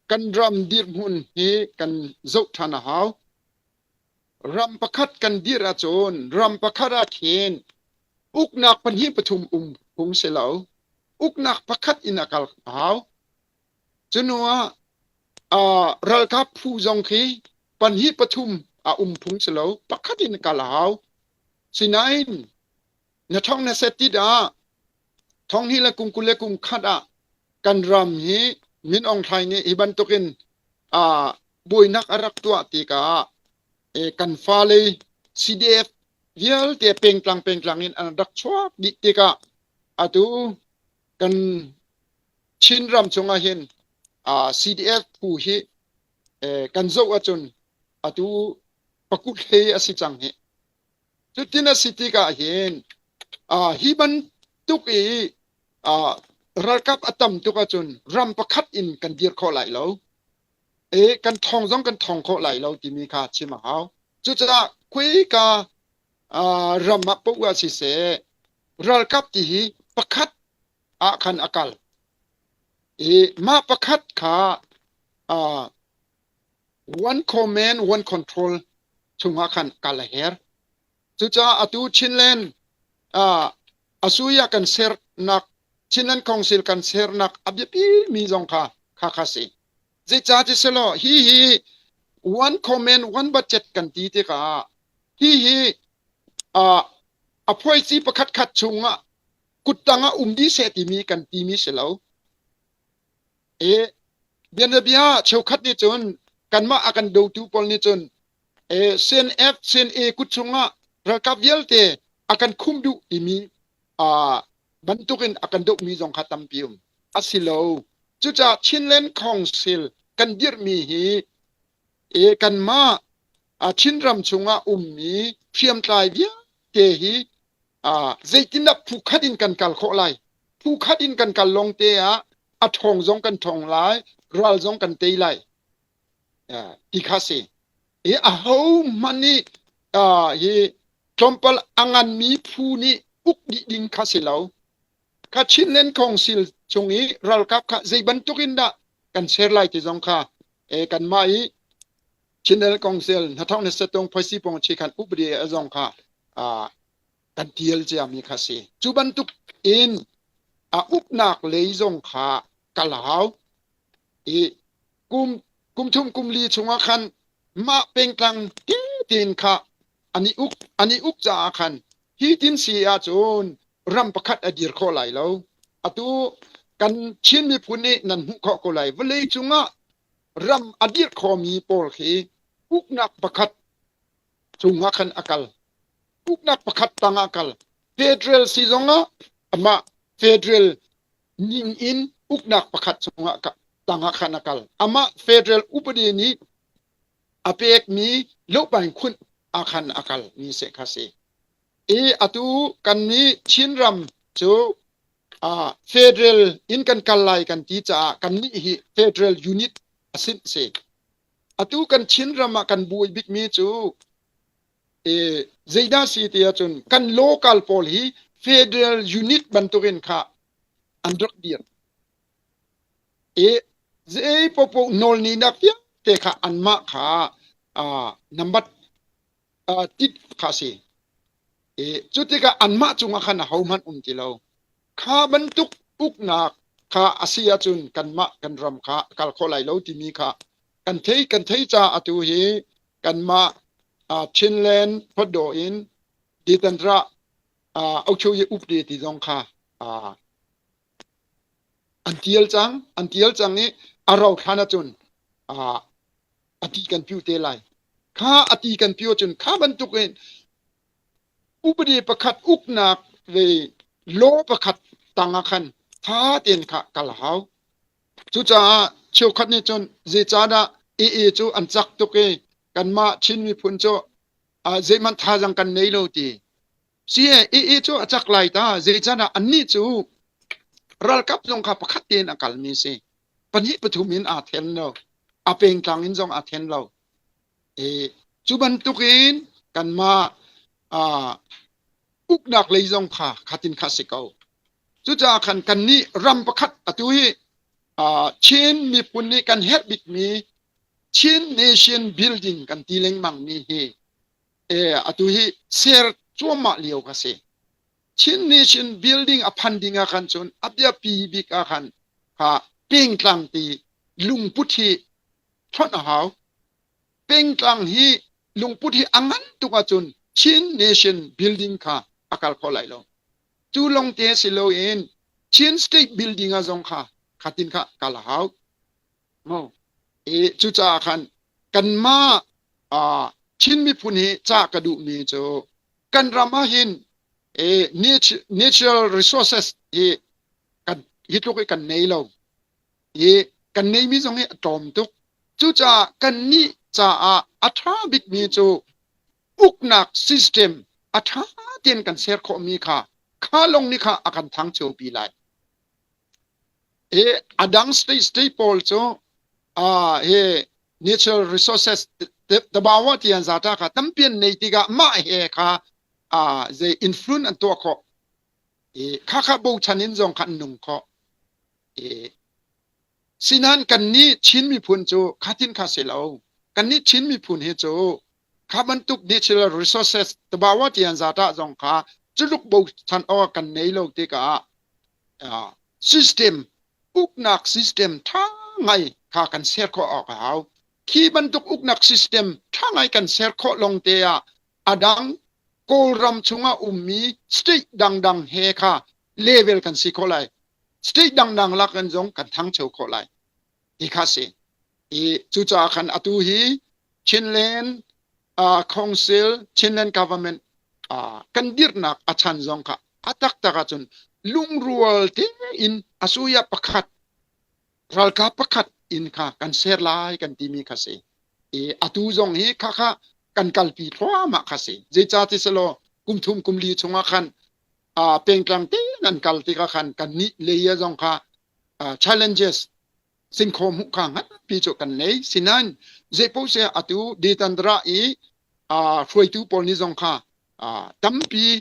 Kan ram dirhmun hi kan zoh ṭhan a hau. Ram pakhat kan dirh ahcun ram pakhat ah khin uknak pahnih pathum um phung si lo. Uknak pakhat in a kal a hau. Cu hnu ah uh, ralkap phu zong khi pahnih pathum a um phung si lo. Pakhat in kal a hau. Sinain na thong na set tit ah thong hi le kum 20 le kum khat ah kan ram hi Min Aung Hlaing nih hi bantukin uh, buainak a rak tuah tikah eh, kan fale CDF vialte pengtlang pengtlang in an rak chuak dih tikah atu kan Chinram chungah hin uh, CDF phu hi eh, kan zoh ahcun atu pakut hlei a si cang hi. Cutin a si tikah hin uh, hi bantuk i uh, ralkap a tam tuk ahcun ram pakhat in kan dir khawh lai lo. E kan thong zong kan thong khawh lai lo timi kha chim a hau. Cucaah khuika uh, ram ah poah siseh ralkap ti hi pakhat ah khan a kal. I mah pakhat kha uh, one command one control chungah khan kal a her. Cucaah atu Chinland uh, asuya kan sernak Chinland Council kan sernak a biapi mi zong kha kha kha si. Zeicah ti selaw hi hi one command one budget kan ti tikah hi hi uh, a phuaici pakhat khat chungah kuttang ah um dih seh timi kan timi si lo. E bianabia cheukhat nih cun kanmah a kan dotu pawl nih cun e CNF CNA kut chungah ralkap vialte a kan khum duh timi uh, bantukin a kan dohmi zong kha tampi um a si lo. Cucaah Chinland Council kan dirhmi hi e kanmah Chinram chungah ummi hriamtlai vialte hi zeitindah phu khat in kan kal khawh lai? Phu khat in kan kal lawng te ah a ṭhawng zong kan ṭhawng lai, ral zong kan tei lai ti kha si. I aho hmanh nih hi tlawmpal a nganmi phu nih uk dih ding kha si lo. Kha Chinland Council chung i ralkap kha zei bantuk in dah kan ser lai ti zong kha kanmah i Chinland Council hnathawk na setong phaisi pong chi khan upadi a zong kha kan tial ciami kha si. Cu bantuk in a uknak lei zong kha kal hau. I kum kum thum kum li chungah khan mah pengtlang tein kha an i uk an i uk caah khan hi tin si ahcun ram pakhat a dir khawh lai lo. Atu kan Chin miphun nih nan hmuh khawh ko lai. Vawlei cungah ram a dirh khomi pawl khi uknak pakhat cungah khan a kal. Uknak pakhat tangah a kal. Federal si zongah amah federal ning in uknak pakhat chungah tangah khan a kal. Amah federal upadi nih a pekmi lohpaing khunh ah khan a kal mi se kha si. I atu kan nih Chinram cu uh, federal in kan kal lai kan ti caah kan nih hi federal unit a sin si. Atu kan Chinram ah kan buai bikmi cu e, zeidah si ti ahcun kan local pawl hi federal unit bantukin kha an rak dir. I zei popo nawl ni nak vialte kha anmah kha uh, nambat uh, tit kha si. I cu tikah anmah cungah khan ahohmanh um ti lo. Kha bantuk uknak kha a si ahcun kanmah kan ram kha a kal khawh lai lo timi kha kan thei kan thei caah atu hi kanmah uh, Chinland Photdaw in Ditanra uh, Okchoye upde ti zong kha uh, an tial cang an tial cang i a rau thlan ahcun uh, a ti kan piu te lai kha a ti kan piu ahcun kha bantuk in upadi pakhat uknak le law pakhat tang ah khan tha tein kha kal hau cucaah cheukhat nih cun zeicahdah AA cu an cak tuk i kanmah Chin miphun cu zeihmanh thazang kan nei lo ti Si AA cu a cak lai ta zeicahdah annih cu ralkap zong kha pakhat tein a kalmi si pahnih pathum in aa then lo a pengtlang in zong aa then lo e cu bantukin kanmah uh, uknak lei zong kha khatin kha si ko cucaah khan kannih ram pakhat atu hi. Chin miphun nih kan herh bikmi Chin Nation Building kan ti lengmang mi hi atu hi ser cuahmah lio ka si. Chin Nation Building a phan ding ah khan cun a biapi bik ah khan kha pengtlang ti lungput hi hlonh a hau. Pengtlang hi lungput hi a ngan tuk ahcun Chin Nation Building kha a kal kho lai lo. Cu lawng te si loin Chin State Building ah zong kha khatin kha kal a hau. Mu. I cucaah khan kanmah uh, Chin miphun hi ca ka duhmi cu kan ram ah hin eh, natural resources hi kan hi tluk hi kan nei lo. I kan neimi zong hi a tlawm tuk. Cucaah kannih caah a ṭha bikmi cu uknak system a ṭha tein kan ser khawhmi kha kha lawng nih kha a kan thangchopi lai. I a dang state state pawl cu uh, hi natural resources tabawa tian zata kha tampi an nei tikah mah he kha uh, zei influence an tuah khawh. I kha kha bochan in zong kha an nung khawh. I Sinain kannih Chin miphun cu khatin kha si lo. Kannih Chin miphun hi cu kha bantuk natural resources tabawa tian zata zong kha culuk bochan awk kan nei lo tikah uh, system uknak system tha ngai kha kan ser khawh awk a hau. Khi bantuk uknak system tha ngai kan ser khawh long te ah adang Kawlram chungah ummi state dangdang he kha level kan si khawh lai. State dangdang lak in zong kan thangcho khawh lai ti kha si. I cucaah khan atu hi Chinland uh, Council, Chinland Government uh, kan dirhnak a chan zong kha a taktak ahcun lungrual tein asuya pakhat ralkap pakhat in kha kan ser lai kan timi kha si. I atu zong hi kha kha kan kalpi thluahmah kha si. Zeicah ti selaw kum thum kum li chungah khan uh, pengtlang tein an kal tikah khan kan nih lei zong kha uh, challenges singkhaw hmuh kha nganpi cu kan nei. Sinain zeipaoh se atu Detandra i uh, hruaitu pawl nih zong kha uh, tampi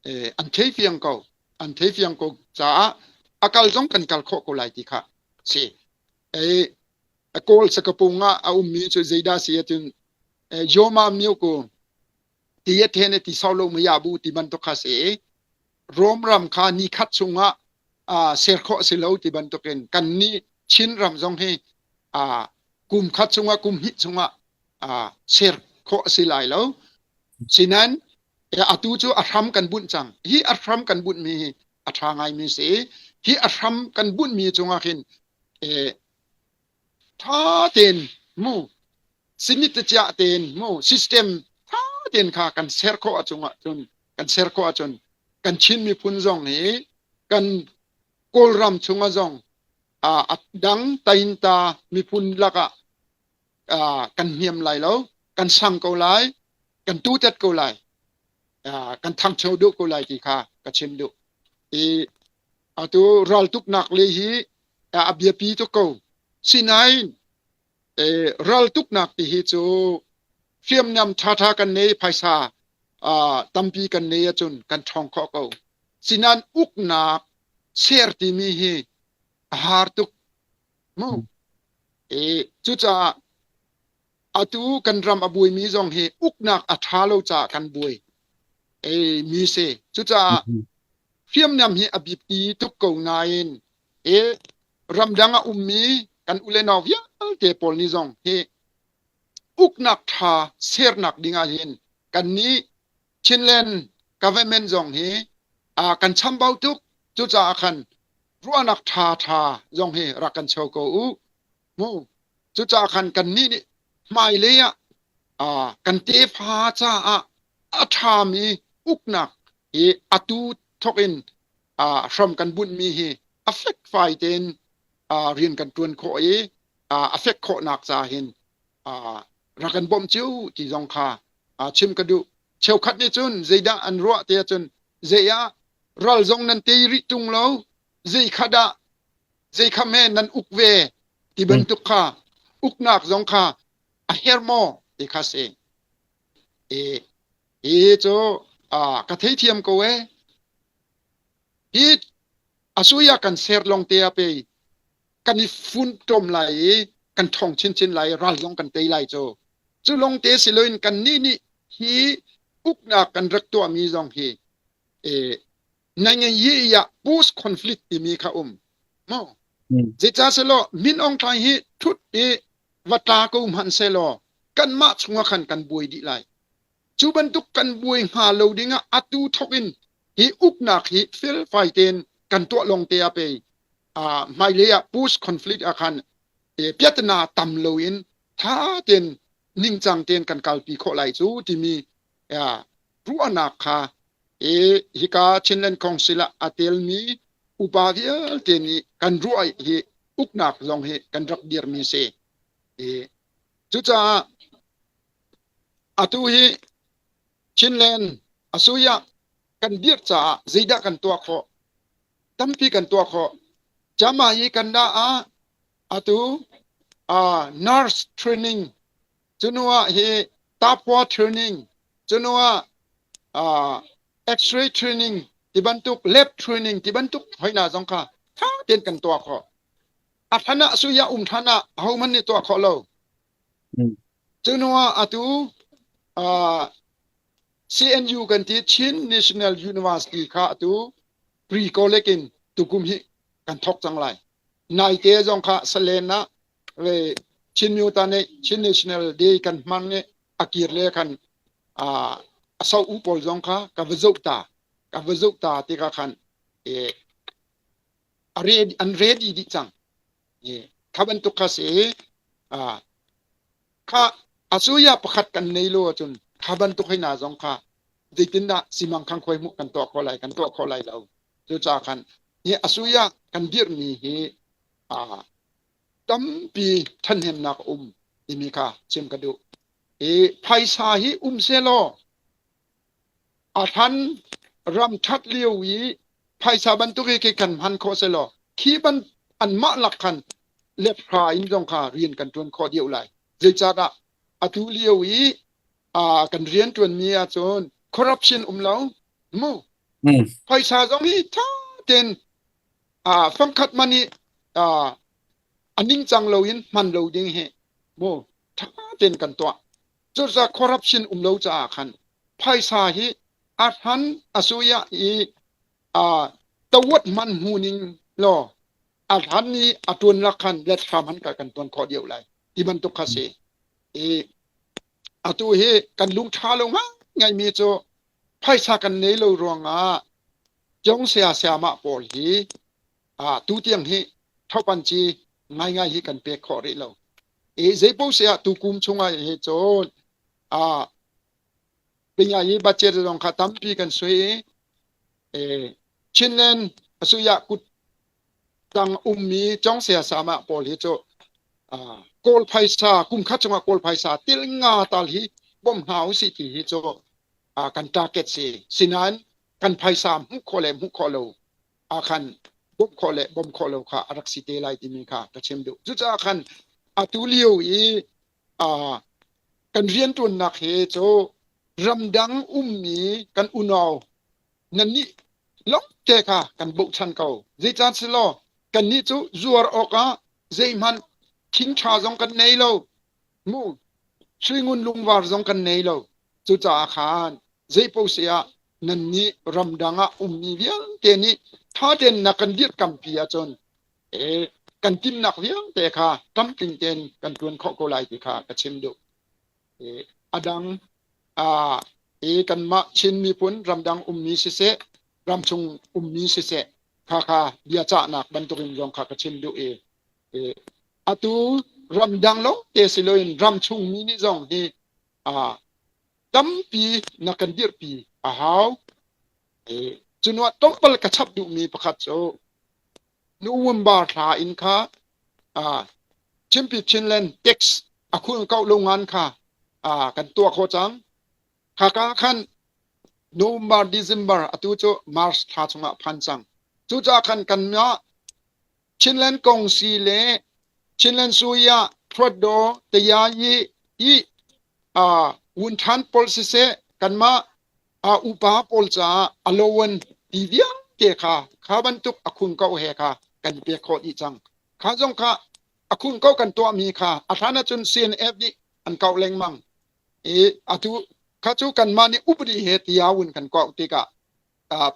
eh, an thei fiang ko an thei fiang ko caah a kal zong kan kal khawh ko lai ti kha si. Eh, a kawl sakapung ah a ummi cu zeidah si ahcun eh, Yoma myo ko ti a then ti sau lo mu ya bu ti bantuk kha si. Rom ram kha ni khat chungah uh, ser khawh a si lo ti bantukin kan nih Chin ram zong hi uh, kum khat chungah kum hnih chungah uh, ser khawh a si lai lo. Sinan atu cu a hram kan bunh cang. Hi a hram kan bunh mi hi a ṭha ngai mi si. Hi a hram kan bunh mi cungah khin eh, ṭha tein mu sinit chiah tein mu system ṭha tein kha kan ser khawh ahcung ahcun kan ser khawh ahcun kan Chin miphun zong hi kan Kawlram chungah zong a dang tainta miphun lakah kan hniam lai lo kan sang ko lai kan tutet ko lai kan thangcho duh ko lai ti kha ka chim duh i atu raltuknak le hi a biapi tuk ko sinain raltuknak ti hi cu hriamnam ṭhaṭha kan nei phaisa tampi kan nei ahcun kan ṭhawng khawh ko sinain uknak ser timi hi a har tuk mu e cucaah atu kan ram a buaimi zong hi uknak a ṭha lo caah kan buai e mi si cucaah hriamnam hi a biapi tuk ko nain e ramdang a ummi kan u le nau vialte pawl nih zong hi uknak ṭha sernak ding ah hin kannih Chinland government zong hi kan chambau tuk cucaah khan ruahnak ṭha ṭha zong hi rak kan cho ko u mu cucaah khan kannih nih hmailei ah kan tefa caah a ṭhami uknak hi atu thawk in hram kan bunhmi hi a fekfai tein rian kan ṭuan khawh i a fek khawhnak ca hin rak kan bawmh cio ti zong kha chim ka duh. Cheukhat nih cun zeidah an ruah ti ahcun zei ah ral zong nan tei rih ṭung lo, zei kha dah zei kha hme nan uk ve ti bantuk kha uknak zong kha a her maw ti kha si. E, hi cu ka theithiam ko e. Hi asuya kan ser long te a pe. kan i funtom lai i kan ṭhawng chinchin lai i ral zong kan tei lai cu. Cu lawng te si loin kannih nih hi uknak kan rak tuahmi zong hi nainganyi ah post conflict timi kha um mo zeicah selaw Min Aung Hlaing hi thut i va tla ko hmanh selaw kanmah chungah khan kan buai dih lai. Cu bantuk kan buai hnga lo dingah atu thok in hi uknak hi felfai tein kan tuah lawng te ah pei hmailei ah post conflict ah khan piatana tam loin tha tein ningcang tein kan kalpi khawh lai cu timi ruahnak kha hika Chinland Council ah a telmi upa vialte nih kan ruah hi uknak zong hi kan rak dirmi si. Cucaah atu hi Chinland asuya kan dir caah zeidah kan tuah khawh? Tampi kan tuah khawh. Jama hi kan dah ah atu nurse training cunu ah hi tapua training cunu ah x-ray training ti bantuk lab training ti bantuk hoina zong kha tha tein kan tuah khawh. A than ah suya um than ah ahohmanh nih tuah khawh lo. Cu hnu ah atu CNU kan ti Chin National University kha atu pre-college in tukum hi kan thawk cang lai. Naite zong kha Salen ah Chin Myota nih Chin National Day kan hmang i a kir le khan a so u pawl zong kha ka va zoh ta ka va zoh ta tikah khan an ready dih cang. Kha bantuk kha si kha asuya pakhat kan nei lo ahcun kha bantuk hei na zong kha zeitindah simang khang khuai hmuh kan tuah khawh lai kan tuah khawh lai lo cucaah khan hi asuya kan dirhmi hi tampi ṭhahnemnak a um timi kha chim ka duh i phaisa hi um selaw A hlan ram ṭhat lio i phaisa bantuk hi khi kan hman khawh selaw khi ban anmah lak khan lethra in zong kha rian kan ṭuan khawh deuh lai. Zeicahdah atu lio i kan rian ṭuanmi ahcun corruption um lo mu. Phaisa zong hi ṭha tein fangkhat man i a ningcang loin hman lo ding hi mu ṭha tein kan tuah. Cucaah corruption um lo caah khan phaisa hi a hran a suya i tawat man hmu ning law a hlan i a tuan lak khan let hram han kan tuan khawh deuh lai ti bantuk kha si i atu hi kan lung tha lo ngai mi cu phaisa kan nei lo ruangah jong sia siama pawl hi tu tiang hi thopan chi ngai ngai hi kan pek khawh rih lo I zeipaoh si ah tukum chungah hi cun pinga i budget zong kha tampi kan sui i Chinland asuya kut tang ummi Congsia sama pawl hi cu Kawl phaisa kum khat chungah Kawl phaisa til nga tal hi bawmh hna usih ti hi cu kan target si. Sinain kan phaisa hmuh khawh le hmuh khawh lo ah khan bawmh khawh le bawmh khawh lo kha a rak si te lai timi kha ka chim duh. Cucaah khan atu lio i kan rianṭuannak hi cu ramdang ummi kan unau nannih lawngte kha kan bochan ko. Zeicah silaw kannih cu zuar awkah zeihmanh thing ṭha zong kan nei lo. Mu sui ngun lungvar zong kan nei lo. Cucaah khan zeipaoh si ah nannih ramdang ah ummi vialte nih ṭha tein na kan dirhkampi ahcun kan timhnak vialte kha tlamtling tein kan ṭuan khawh ko lai ti kha ka chim duh. A dang kanmah Chin miphun ramdang ummi siseh, ramchung ummi siseh, kha kha bia cahnak bantukin zong kha ka chim duh i atu ramdang lo te si loin ramchung mi nih zong hi tampi na kan dirhpi a hau. Cunuah tlawmpal ka chap duhmi pakhat cu November thla in kha Chinpi Chinland tax a khul ko lo ngan kha kan tuah khawh cang. Khaka khan November, December atu cu March thla chungah phan cang. Cucaah khan kanmah Chinland Kongsi le Chinland Suya Thluatdaw Tayayi i wunthan pawl siseh kanmah upa pawl caah allowance ti vialte kha kha bantuk a khung ko he kha kan pek khawh dih cang. Kha zong kha a khun ko kan tuahmi kha a hlan ahcun CNF nih an kauh lengmang i atu kha cu kanmah nih upadi he tiawun kan kauh tikah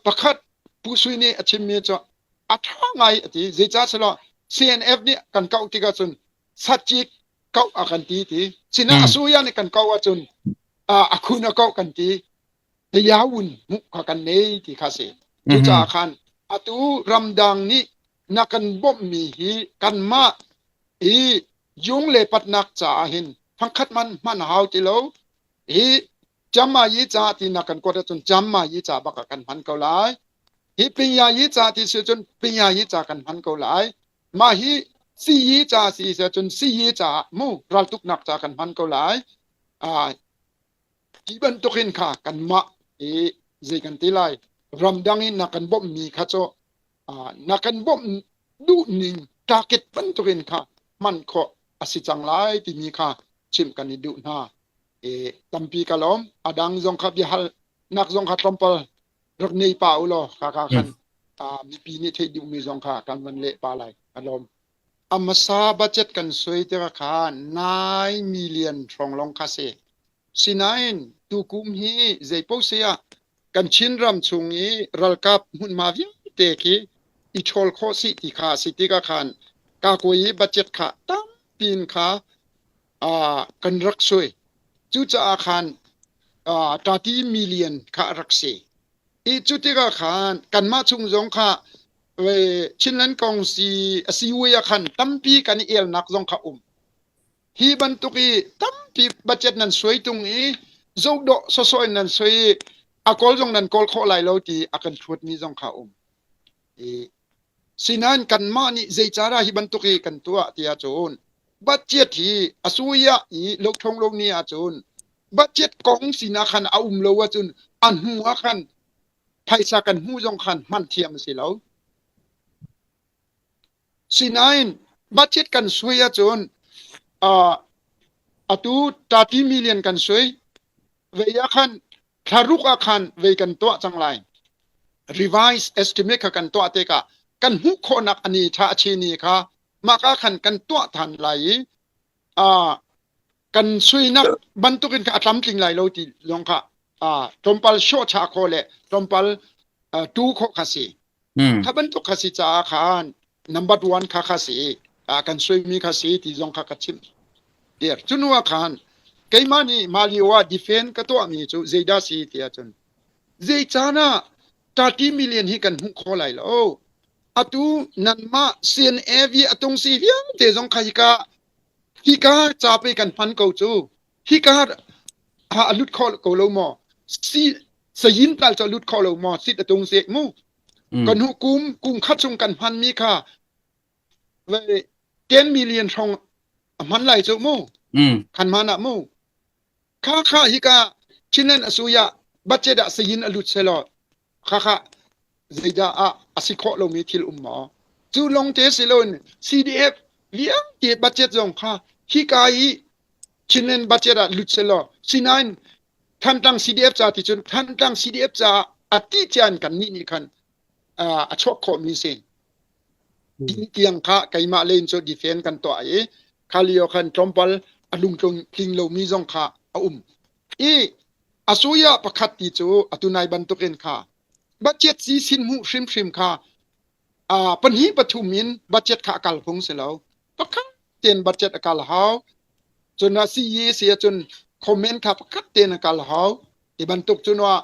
pakhat Pu Sui nih a chimmi cu a ṭha ngai a ti. Zeicah selaw CNF nih kan kauh tikah cun satcik kauh a kan ti ti. Sinah a suya nih kan kauh ahcun a khun a kauh kan ti. Tayawun hmuh kha kan nei ti kha si. Cucaah khan atu ramdang nih na kan bawmhmi hi kanmah i yung le patnak caah hin fangkhat man hman hau ti lo. Hi Jamma yi ca ti na kan kuat ahcun jamma yi ca bak ah kan hman ko lai. Hi pinya yi ca ti si cun pinya yi ca kan hman ko lai. Mah hi si yi ca si si cun si yi ca mu raltuknak ca kan hman ko lai. Ah ti bantukin kha kanmah i zei kan ti lai ramdang in na kan bawmhmi kha cu na kan bawmh duhning target bantukin kha hman khawh a si cang lai timi kha chimh kan i duh hna. E, tampi ka lawm. A dang zong kha biahal nak zong kha tlawmpal rak nei pa u law kha kha khan mipi nih theih duhmi zong kha kan van leh pa lai. Ka lawm. A hmasa budget kan sui tikah khan 9 million hrawng lawng kha si. Sinain tukum hi zeipaoh si ah kan Chinram chung i ralkap hmunhma vialte khi i ṭhawl khawh sih ti kha a si tikah khan kakuai i budget kha tampi in kha kan rak sui. Cucaah khan 30 million kha a rak si. I cu tikah khan kanmah chung zong kha Chinland kong si a si ah khan tampi kan i elnak zong kha um. Hi bantuk i tampi budget nan suai tung i zohdawh sawsawh in nan suai i a kawl zong nan kawl khawh lai lo ti a kan thuatmi zong kha um. I sinain kanmah nih zeicadah hi bantuk hi kan tuah ti ahcun budget hi a sui ah i lothong lo ni ahcun budget kong sinak khan a um lo ahcun a hnu ah khan phaisa kan hmuh zong khan hman thiam a si lo. Sinain budget kan sui ahcun uh, atu 30 million kan sui vei ah khan thlaruk ah khan vei kan tuah cang lai. Revise estimate kha kan tuah tikah kan hmuh khawhnak ani tha a chini kha mah ka khan kan tuah than lai i uh, kan suinak bantukin kha a tlamtling lai lo ti zong kha uh, tlawmpal shawhchah khawh le tlawmpal uh, tu khawh kha si. Kha bantuk kha si caah khan number one kha kha si kan suimi kha si ti zong kha ka chimh. Dir. Cu hnu ah khan keimah nih mah lio ah defend ka tuahmi cu zeidah si ti ahcun zei caan ah 30 million hi kan hmuh kho lai lo. Atu nanmah CNAV a tung si vialte zong kha hika hika ca pe kan hman ko cu. Hika a lut kho ko lo maw? Si sayin tal cu a lut kho lo maw? Sit a tung se mu. Kan hu kum kum khat chung kan hman mi kha 10 million hrawng a hman lai cu mu. Khan man ah mu. Kha kha hika Chinland asuya budget ah sayin a lut selaw Khakha zeidah ah a si khawh lomi thil um maw? Cu lawng te si loin CDF vialte budget zong kha hika i Chinland budget ah lut selaw sinain Thantlang CDF ca ti cun Thantlang CDF ca a ti cian kan nih nih khan a chuak khawhmi si. Tiang kha keimah len cu defend kan tuah i kha lio khan tlawmpal a lungtlung tling lomi zong kha a um. I a suya pakhat ti cu atu nai bantukin kha budget si sin hmuh hrimhrim kha pahnih pathum in budget kha a kal phung si lo. Pakhat tein budget a kal hau. Cun a CE si ahcun comment kha pakhat tein a kal hau. Ti bantuk cun ah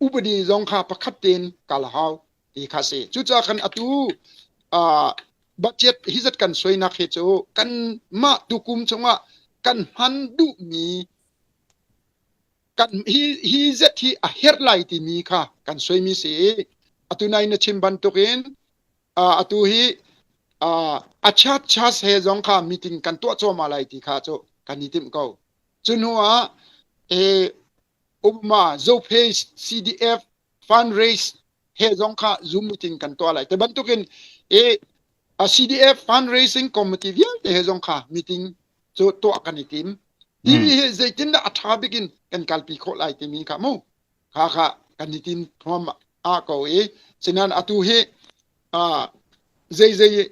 upadi zong kha pakhat tein kal hau ti kha si. Cucaah khan atu budget hi zat kan suainak hi cu kan mah tukum chungah kan hman duhmi kan hi hi zet hi a herh lai timi kha kan suaimi si i atu nai na chim bantukin atu hi a chat chas he zong kha meeting kan tuah cuahmah lai ti kha cu kan i timh ko. Cu hnu ah Obama Zophe CDF fundraise he zong kha Zoom meeting kan tuah lai. Te bantukin e CDF fundraising committee vialte he zong kha meeting cu tuah kan i tim. Hi hi zeitindah a ṭha bik in kan kalpi khawh lai timi kha mu kha kha kan i tim thuam ah ko i sinan atu hi zei zei.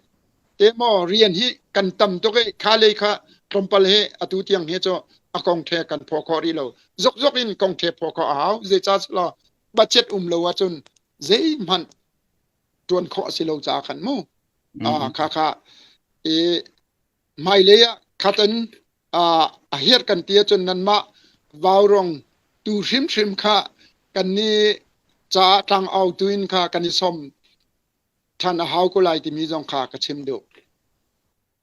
Te maw rian hi kan tam tuk i kha lei kha tlawmpal he atu tiang hi cu a kong the kan phaw khawh rih lo. Zokzok in kong the phaw khawh a hau. Zeicah selaw budget um lo ahcun zeihmanh ṭuan khawh a si lo caah khan mu. Ah kha kha i hmailei ah khat in a herh kan ti ahcun nanmah vaurong tu hrimhrim kha kan ni caah tlangau tu in kha kan i som ṭhan a hau ko lai timi zong kha ka chim duh.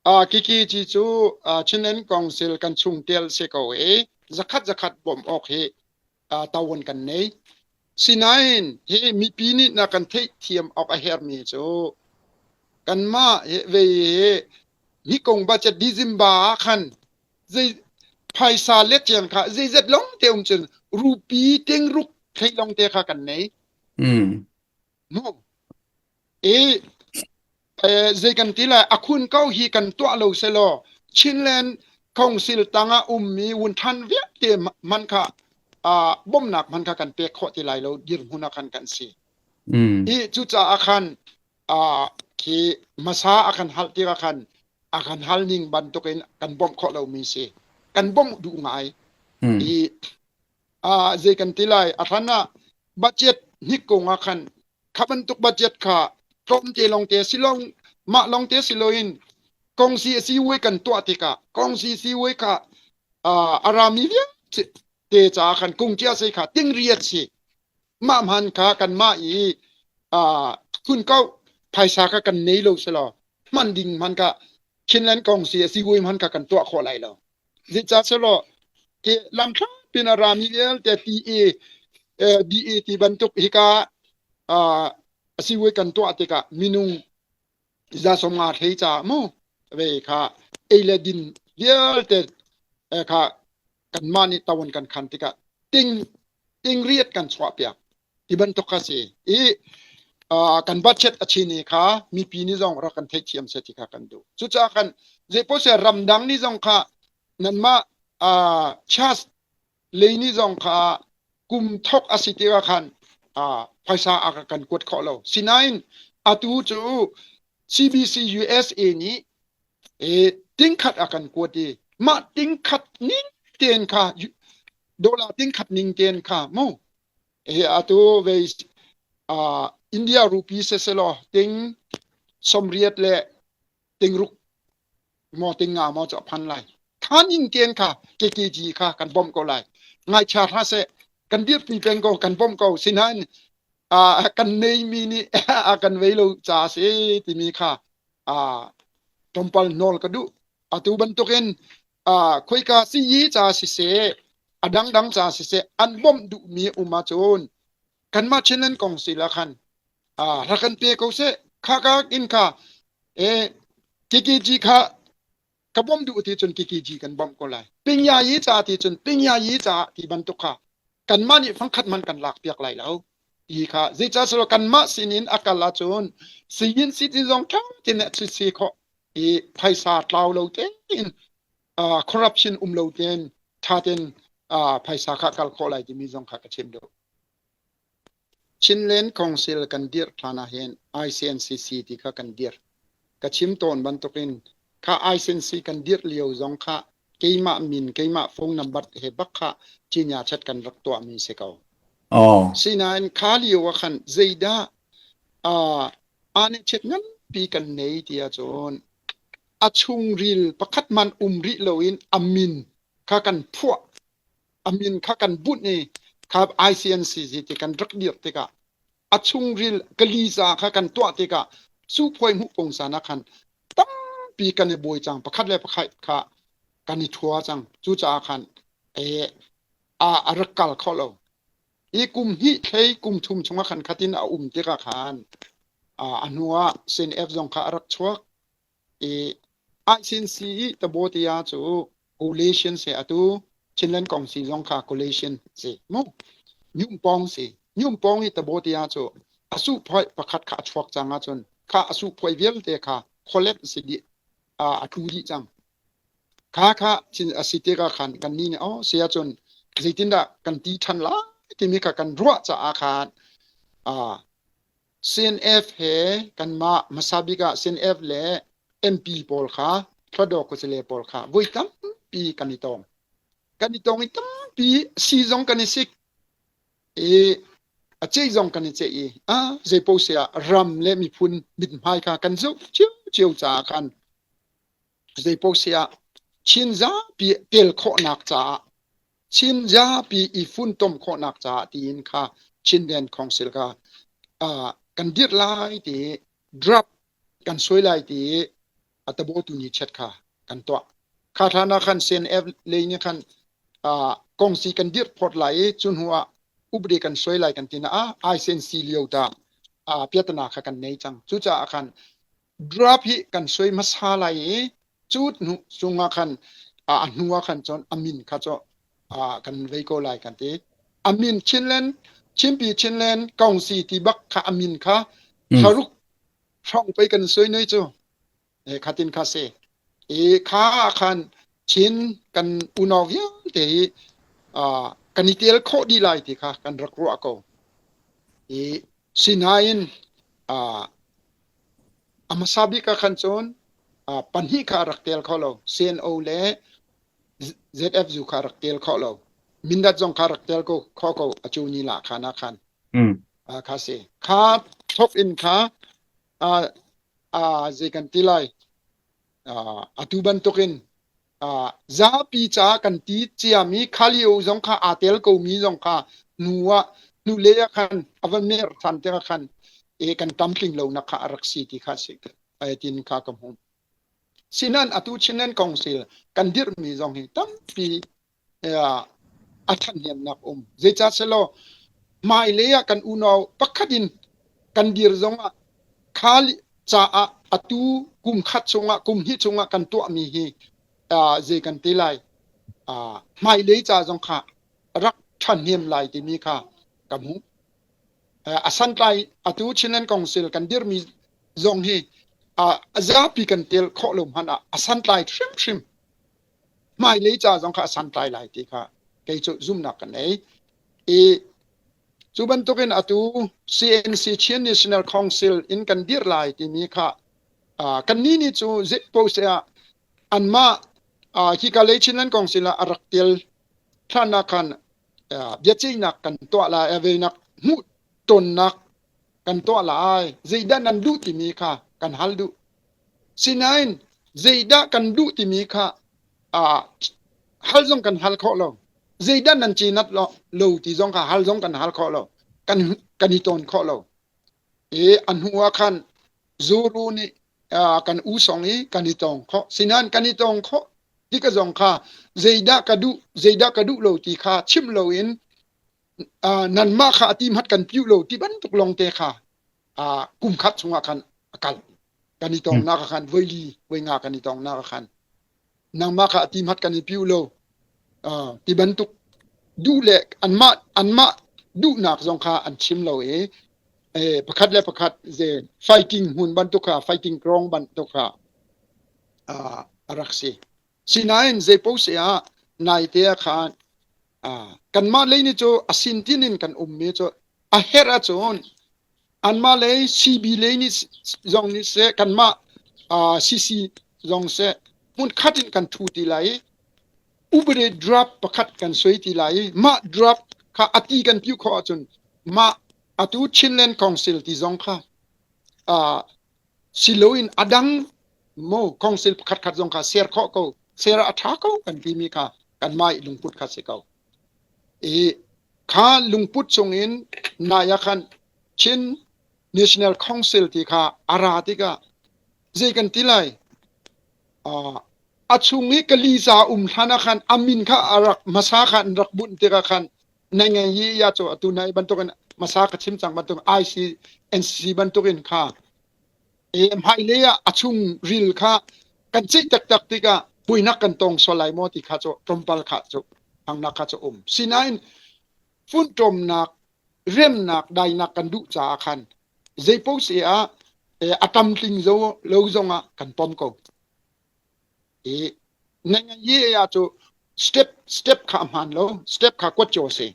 Uh, Kiki ci cu uh, Chinland Council kan chungtel si ko i zakhat zakhat bawmh awk hi uh, tawon kan nei. Sinain hi mipi nih na kan theihthiam awk a hermi cu kanmah ve hi hi kong budget December ah khan zei phaisa let tiang kha zeizat long te um cun rupi tingruk thei long te kha kan nei. Mm. Mu i zei kan ti lai a khun ko hi kan tuah lo selaw Chinland Council tangah ummi wunthan vialte man kha bawmhnak man kha kan pek khawh ti lai lo dirhmun ah khan kan si. Mm. I cucaah khan khi hmasa a kan hal tikah khan a kan hal ning bantukin kan bawmh khawh lomi si. Kan bawmh duh ngai. Mm. I zei kan ti lai a hran ah budget hnik kong ah khan kha bantuk budget kha tlawmte lawngte si lo mah lawngte si loin kongsi a si wei kan tuah tikah kongsi si wei kha a rami vialte caah khan kung cia sei kha tingriat si mah hman kha kanmah i khun ko phaisa kha kan nei lo selaw hman ding hman kha Chinland kongsi a si wei hman kha kan tuah khawh lai lo Zeicah selaw hi lamthlang pin a rami vialte TA, DA ti bantuk hika a siwei kan tuah tikah minung za 50 hlei caah mu ve kha ei le din vialte kha kanmah nih tawon kan khan tikah ting ting riat kan chuah piak ti bantuk kha si i kan budget a chin i kha mipi nih zong rak kan theihthiam seh ti kha kan duh cucaah kan zeipaoh seh ramdang nih zong kha nanmah church lei nih zong kha kum thok a si tikah khan phaisa a kan kuat khawh lo sinain atu cu CBC USA nih tingkhat a kan kuat i mah tingkhat ning tein kha dollar tingkhat ning tein kha mu Hi atu vei uh, India rupee seselaw ting 80 le ting ruk maw ting nga maw cu a phan lai. Khan in ken kha KKG kha kan bawmh ko lai. Ngaichia hlah seh kan dirpi peng ko kan bawmh ko sinain uh, kan neimi nih a kan vei lo ca si timi kha uh, tlawmpal nawl ka duh. Atu bantukin khoika siyi ca siseh a dangdang ca siseh an bawmh duhmi um ahcun kanmah Chinland kong si la khan rak kan pe ko seh kha ka in kha e KKG kha ka bawmh duh ti cun KKG kan bawmh ko lai pingya yi ca ti cun pingya yi ca ti bantuk kha kanmah nih fangkhat man kan lak piak lai lo ti kha zeicah silo kanmah sinin a kal ahcun siyin si ti zong ṭha tin si khawh i phaisa tlau lo tein uh, corruption um lo tein ṭha tein uh, phaisa kha kal khawh lai timi zong kha ka chim duh. Chinland Council kan dirh hlan ah hin ICNCC ti kha kan dirh. Ka chim tawn bantukin kha ICNC kan dirh lio zong kha keimah min keimah phone number he bak kha cinya chat kan rak tuahmi si ko. Oh. Sinain kha lio ah khan zeidah uh, aa-nih nganpi kan nei ti ahcun a chungril pakhat man um rih loin a min kha kan phuah a min kha kan bunh i kha ICNCC ti kan rak dirh tikah a chungril kaliza kha kan tuah tikah suphuai hmuh pungsan ah khan tampi kan i buai cang pakhat le pakhat kha kan i thua cang cucaah khan eh a a rak kal kho lo Hi kum hnih thlei kum thum chungah khan khatin a um tikah khan a hnu ah CNF zong kha a rak chuak i ICNC i Tabotia cu coalition se atu Chinland Kongsi zong kha coalition si mu nyumpong si nyumpong i Tabotia cu a suhphoi pakhat kha a chuak cang ahcun kha a suhphoi vialte kha collapse si dih a tlu dih cang Kha kha a si tikah khan kannih nih aw si ahcun zeitindah kan ti ṭhan lai timi kha kan ruah caah khan uh, CNF he kanmah hmasa bik ah CNF le MP pawl kha Hluttaw khuasile pawl kha voi tampi kan i tong. Kan i tong i tampi si zong kan i sik i a ceih zong kan i ceih i a zeipaoh si ah ram le miphun mithmai kha kan zoh cio caah khan zeipaoh si ah Chin zapi tel khawhnak caah Chin zapi i funtom khawhnak caah tiin kha Chinland Council kha kan dirh lai ti draft kan suai lai ti a tabotu ni chet kha kan tuah. Kha hlan ah khan CNF lei nih khan kongsi kan dirh phawt lai i cu hnu ah upade kan suai lai kan ti na ah ICNC lio ta piatana kha kan nei cang. Cucaah khan draft hi kan suai hmasa lai i cu hnu chungah khan a hnu ah khan cun a min kha cu kan vei ko lai kan ti. A min Chinland Chinpi Chinland Kongsi ti bak kha a min kha thlaruk hrawng pei kan suai noi cu khatin kha si. I kha ah khan Chin kan unau vialte hi kan i tel khawh dih lai ti kha kan rak ruah ko. I sinain A hmasa bik ah khan cun pahnih kha a rak tel kho lo. CNO le ZFU kha a rak tel kho lo. Mindat zong kha rak tel ko kho ko a cu ni la khan ah khan. Kha si. Kha thok in kha zei kan ti lai. Atu bantukin Zapi caah kan ti ciami Khalio zong kha aa tel komi zong kha hnu ah hnulei ah khan a va mer ṭhan tikah khan e kan tlamtling lonak kha a rak si ti kha si tin kha ka hmuh. Sinan atu Chinland Council kan dirhmi zong hi tampi a ṭhahnemnak um. Zeicah selaw hmailei ah kan unau pakhat in kan dir zongah kha caah atu kum khat chungah kum hnih chungah kan tuahmi hi zei kan ti lai hmailei ca zong kha rak ṭhahnem lai timi kha ka hmuh. A santlai atu Chinland Council kan dirmi zong hi a zapi kan tel khawh lo hmanh ah a santlai hrimhrim. Hmailei ca zong kha a santlai lai ti kha kei cu zumhnak ka nei. I cu bantukin atu CNC Chin National Council in kan dirh lai timi kha kannih nih cu zeipaoh ah anmah hika lei Chinland Council ah a rak tel hlanah khan biaceihnak kan tuah lai, aveinak hmuh tonnak kan tuah lai. Zeidah nan duh timi kha kan hal duh. Sinain zeidah kan duh timi kha hal zong kan hal khawh lo. Zeidah nan cinat lo, lo ti zong kha hal zong kan hal khawh lo. Kan, kan i tawn khawh lo. I a hnu ah khan Zuru nih kan u song i kan i tong khawh. Sinain kan i tong khawh ti ka zong kha zeidah ka duh, zeidah ka duh lo ti kha chim loin nanmah kha a ti hmat kan piu lo ti bantuk lawng te kha kum khat chungah khan a kal. Kan i tongnak ah khan voi li voi nga kan i tongnak ah khan nangmah kha a ti hmat kan i piu lo ti bantuk duh le anmah anmah duhnak zong kha an chim lo i pakhat le pakhat ze fighting hmun bantuk kha fighting ground bantuk kha a rak si. Sinain zeipaoh si ah naite ah khan kanmah lei nih cu a sintin in kan ummi cu a herh ahcun anmah lei CB lei nih zong nih seh kanmah CC zong seh hmunkhat in kan thu ti lai i upade draft pakhat kan suai ti lai i mah draft kha a ti kan piu khawh ahcun mah atu Chinland Council ti zong kha si loin a dang mo council pakhat khat zong kha ser khawh ko ser a ṭha ko kan timi kha kanmah i lungput kha si ko i kha lungput chungin nai ah khan Chin National Council ti kha a ra tikah zei kan ti lai a chung i kaliza um hlan ah khan a min kha a rak hmasa kha an rak bunh tikah khan nai ngai hi ya cu atu nai bantukin hmasa ka chim cang bantuk IC NCC bantukin kha e hmailei ah a chung ril kha kan ceih taktak tikah buinak kan tong sual lai maw ti kha cu tlawmpal kha cu hangnak kha cu um sinain funṭawmnak remnak dainak kan duh caah khan zeipaoh si ah a tamtling zo lo zongah kan pom ko i ngai ye ah cu step step kha a hmaan lo step kha kuat cio si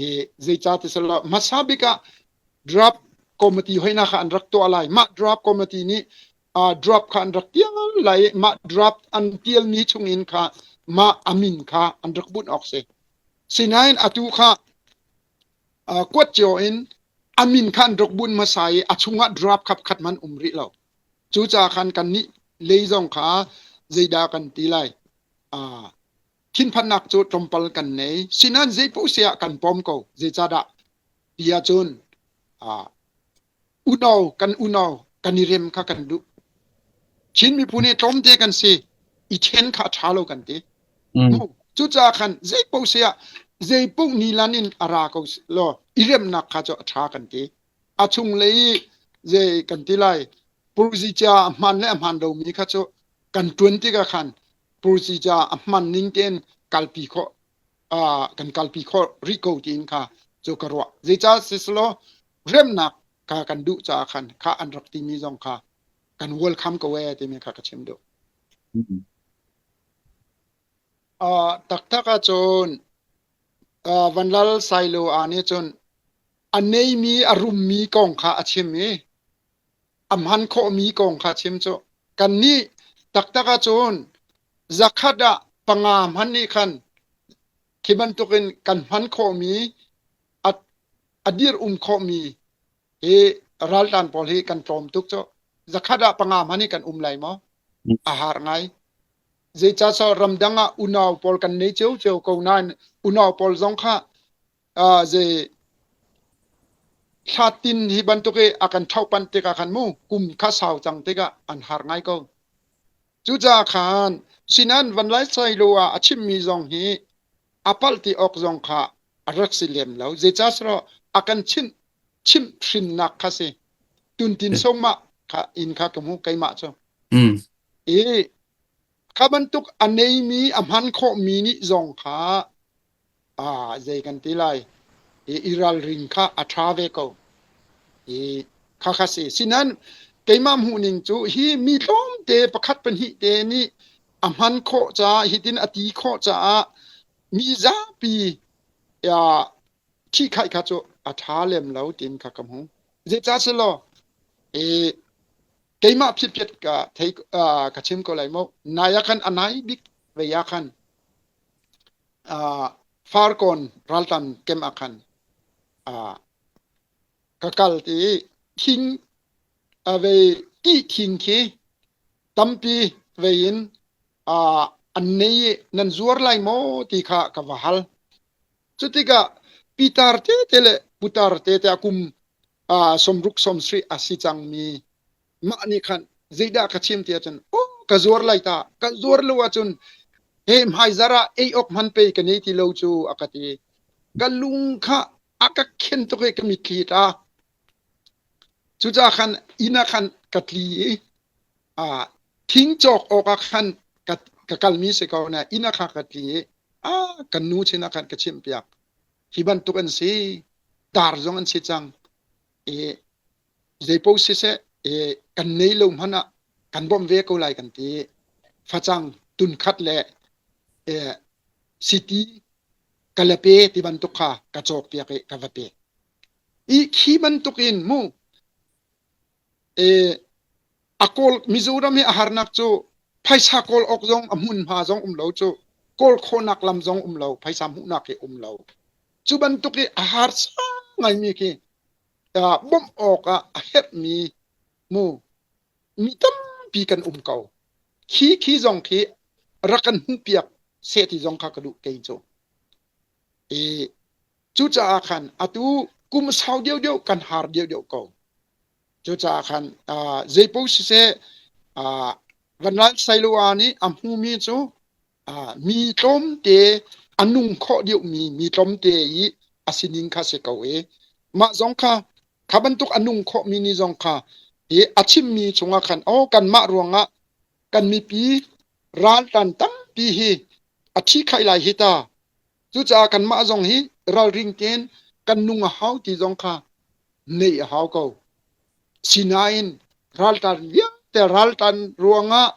i zeicah ti selaw hmasa bik ah draft committee hoina kha an rak tuah lai mah draft committee nih. Draft kha an rak tial lai i mah draft an tialmi chungin kha mah a min kha an rak bunh awk si. Sinain atu kha kuat cio in a min kha an rak bunh hmasa i a chungah draft kha khat man um rih lo. Cucaah khan kannih lei zong kha zeidah kan ti lai? Thinphannak cu tlawmpal kan nei. Sinain zeipaoh si ah kan pom ko. Zeicahdah ti ahcun unau kan unau kan i rem kha kan duh. Chin miphun hi tlawmte kan si i ṭhen kha a ṭha lo kan ti. Cucaah khan zeipaoh si ah zeipaoh nilan in a ra ko law i remnak kha cu a ṭha kan ti. A chunglei i zei kan ti lai purzicia a hmaan le a hmaan lomi kha cu kan ṭuan tikah khan purzicia a hman ning tein kalpi khawh kan kalpi khawh rih ko tiin kha cu ka ruah. Zeicah siselaw remnak kha kan duh caah khan kha an rak timi zong kha kan welcome ko ee timi kha ka chim duh. Uh, taktak ahcun uh, Vanlal Sailo a nih cun a neimi a rummi kong kha a chim i a hman khawhmi kong kha chim cu kannih taktak ahcun zakhat ah panga hman nih khan khi bantukin kan hman khawhmi a a dir um khawhmi hi raltlan pawl hi kan tlawm tuk cu zakhat ah panga hman hi kan um lai maw a har ngai zeicah so ramdang ah unau pawl kan nei cio cio ko nain unau pawl zong kha uh, zei thlatin hi bantuk i a kan ṭhohpanh tikah khan mu kum kha sau cang tikah an har ngai ko cucaah khan sinan van lai sai lo ah a chimmi zong hi a palh ti awk zong kha a rak si lem lo zeicahseraw a kan chimh chimh hrinnak kha si tuntin songmah kha in kha ka hmu keimah cu i kha bantuk a neimi a hman khawhmi nih zong kha ah zei kan ti lai i i ralring kha a ṭha ve ko i kha kha si sinan keimah hmuhning cu hi mi tlawmte pakhat pahnih te nih a hman khawh caah hitin a ti khawh caah mi zapi ṭhihkhaih kha cu a ṭha lem lo tiin kha ka hmu. Zeicah selaw i keimah phitphiat ka thei ka chim ko lai mu. Nai ah khan a nai bik vei ah khan Farkawn raltan kem ah khan ka kal ti thing a vei ti thing khi tampi vei in an nei i nan zuar lai maw ti kha ka va hal. Cutikah pitar tete le putar tete a kum sawmruk sawmsarih a si cangmi mah nih khan zeidah ka chim ti ahcun oh ka zuar lai ta ka zuar lo ahcun he hmaizar ah ei awk hman pei ka nei ti lo cu a ka ti. Ka lung kha a ka khen tuk i ka mitthli tla. Cucaah khan inn ah khan ka tli i thing cawk awk ah khan ka, ka kalmi si ko na inn ah kha ka tli i ah kan nu sin ah khan ka chimhpiak. Hi bantuk an si, tar zong an si cang. I zeipaoh siseh i kan nei lo hmanh ah kan bawmh ve ko lai kan ti. Facang tunkhat le siti kalape ti bantuk kha ka cawk piak i ka va pek. I khi bantuk in mu e a kawl Mizoram hi a harnak cu phaisa kawl awk zong a hmunhma zong um lo cu kawl khawhnak lam zong um lo phaisa hmuhnak hi um lo cu bantuk i a harsa ngaimi khi bawmh awk ah a herhmi mu mi tampi kan um ko khi khi zong khi rak kan hmuhpiak seh ti zong kha ka duh kei cu i Cucaah khan atu kum sau deuhdeuh kan har deuhdeuh ko. Cucaah khan uh, zeipaoh siseh uh, Vanlal Sailoa nih a hmumi cu uh, mi tlawmte a nung khawh deuhmi mi tlawmte i a sining kha si ko i mah zong kha kha bantuk a nung khawhmi ni zong kha i a chimmi chungah khan oh kanmah ruangah kan mipi raltan tampi hi a thi khai lai hi ta Cucaah kanmah zong hi ralring tein kan nung a hau ti zong kha neih a hau ko. Sinain raltan vialte raltan ruangah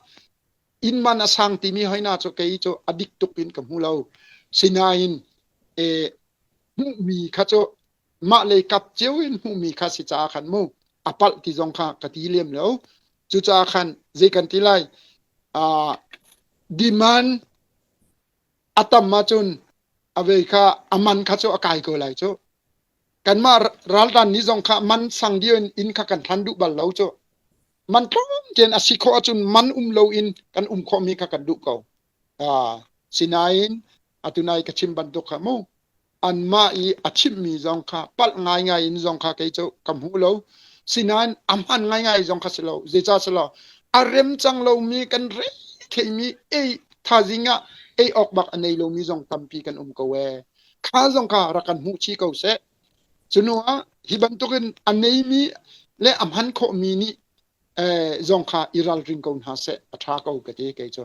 inn man a sang timi hoina cu kei cu a dik tuk in ka hmu lo. Sinain e, hmuhmi kha cu mah lei kap cio in hmuhmi kha si caah khan mu a palh ti zong kha ka ti lem lo. Cucaah khan zei kan ti lai? Uh, demand a tam ahcun a vei kha a man kha cu a kai ko lai cu. Kanmah raldan nih zong kha man sang deuh in inn kha kan hlan duh bal lo cu. Man tlawm tein a si khawh ahcun man um loin kan um khawhmi kha kan duh ko. Uh, sinain atunai ka chim bantuk kha mu anmah i a chimhmi zong kha palh ngaingai in zong kha kei cu ka hmu lo. Sinain a hman ngaingai zong kha si lo. Zeicah si lo a rem cang lomi kan re theimi ei thazing ah ei awk bak a nei lomi zong tampi kan um ko ee. Kha zong kha rak kan hmuh chih ko seh. Cunu ah hi bantukin a neimi le a hman khawhmi nih eh, zong kha i ralring ko hna seh a ṭha ko ka ti kei cu.